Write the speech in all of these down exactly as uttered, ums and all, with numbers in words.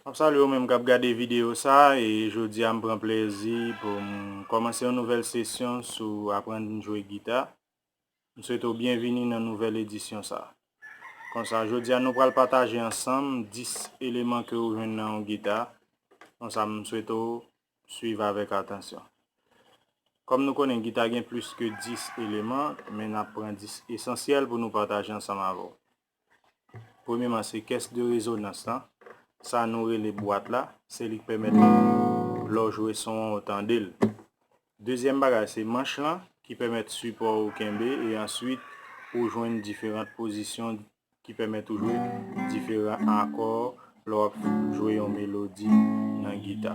M ap salye w menm k ap gade videyo sa a, e jodi a m pran plezi pou m kòmanse yon nouvèl sesyon sou aprann jwe gita. M swete w byenvini nan nouvèl edisyon sa a. Konsa, jodi a nou pral pataje ansanm dis eleman ke w jwenn nan yon gita. Konsa, m swete w swiv avèk atansyon. Kòm nou konnen gita gen plis ke dis eleman, men n ap pran dis esansyèl pou nou pataje ansanm avè w. Premyeman, se kès de rezonans lan. Sa nou rele bwat la, se li k pèmèt lè w jwe son an, ou tande l. Dezyèm bagay, se manch lan ki pèmèt sipò ou kenbe e answit ou jwenn diferan pozisyon ki pèmèt ou jwe diferan akò lè w ap jwe yon melodi nan gita.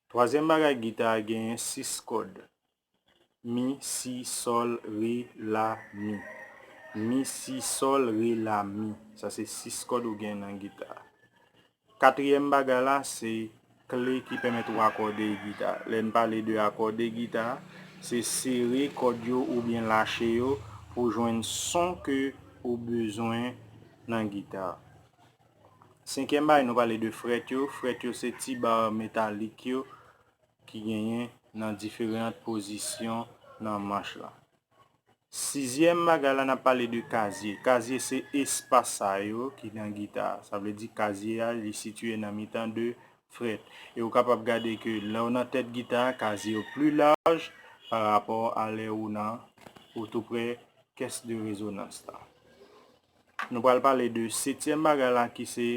Twazyèm bagay, gita a genyen sis kòd. Mi, si, sòl, re, la, mi. Mi, si, sòl, re, la, mi. Sa se sis kòd ou gen nan gita. Katriyèm bagay la, se kle ki pèmèt ou akòde gita. Lè n pale de akòde gita, se sere kòd yo oubyen lache yo pou jwenn son ke ou bezwen nan gita. Senkyèm bagay, nou pale de frèt yo. Frèt yo se ti ba metalik yo ki genyen nan diferan pozisyon nan manch la. Sizyèm bagay la, n ap pale de kazye. Kazye se espas sa yo ki nan gita. Sa vle di kazye a, li sitiye nan mitan de frèt. E ou kapab gade ke lè w nan tèt gita, kazye yo pli laj pa rapò a lè ou nan, ou tou prè kès de rezonans la. Nou pral pale de setyèm bagay la ki se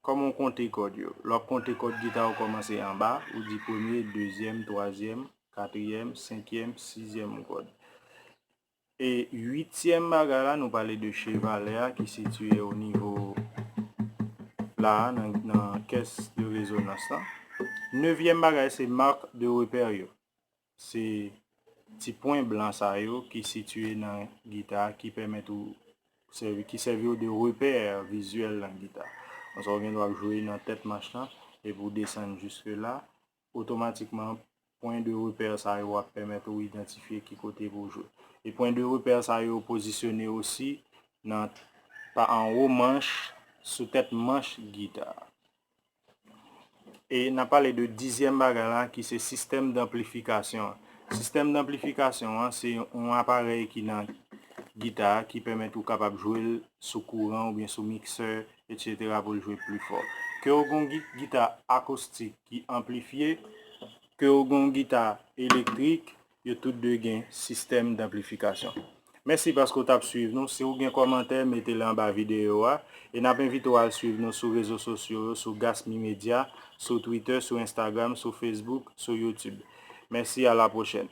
kòman w konte kòd yo. Lè w ap konte kòd gita, ou kòmanse anba, ou di premye, dezyèm, twazyèm, katriyèm, senkyèm, sizyèm kòd. E uityèm bagay la, nou pale de chevalè a ki sitiye o nivo la a, nan, nan kès de rezonans lan. Nevyèm bagay, se mak de repè yo. Se ti pwen blan sa yo ki sitiye nan gita a, ki pèmèt ou sèvi, ki sèvi w de repè vizyèl nan gita. Konsa, ou gen dwa ap jwe nan tèt manch lan, epi w desann jiske la, otomatikman, pwen de repè sa yo ap pèmèt ou idantifye ki kote pou w jwe. E pwen de repè sa yo pozisyone osi nan, pa anwo manch, sou tèt manch gita. E n ap pale de dizyèm bagay la, ki se sistèm danplifikasyon an. Sistèm danplifikasyon an, se yon aparèy ki nan gita a, ki pèmèt ou kapab jwe l sou kouran oubyen sou miksè, etsetera, pou l jwe pli fò. Ke w gen yon gi-, gita akostik ki anplifye, ke w gen yon gita elektrik, yo tout de gen sistèm danplifikasyon. Mèsi paske w t ap swiv nou. Si w gen kòmantè, mete l anba videyo a. E n ap envite w al swiv nou sou rezo sosyo yo, sou Gasmi Media, sou Twitter, sou Instagram, sou Facebook, sou YouTube. Mèsi, a la pwochèn.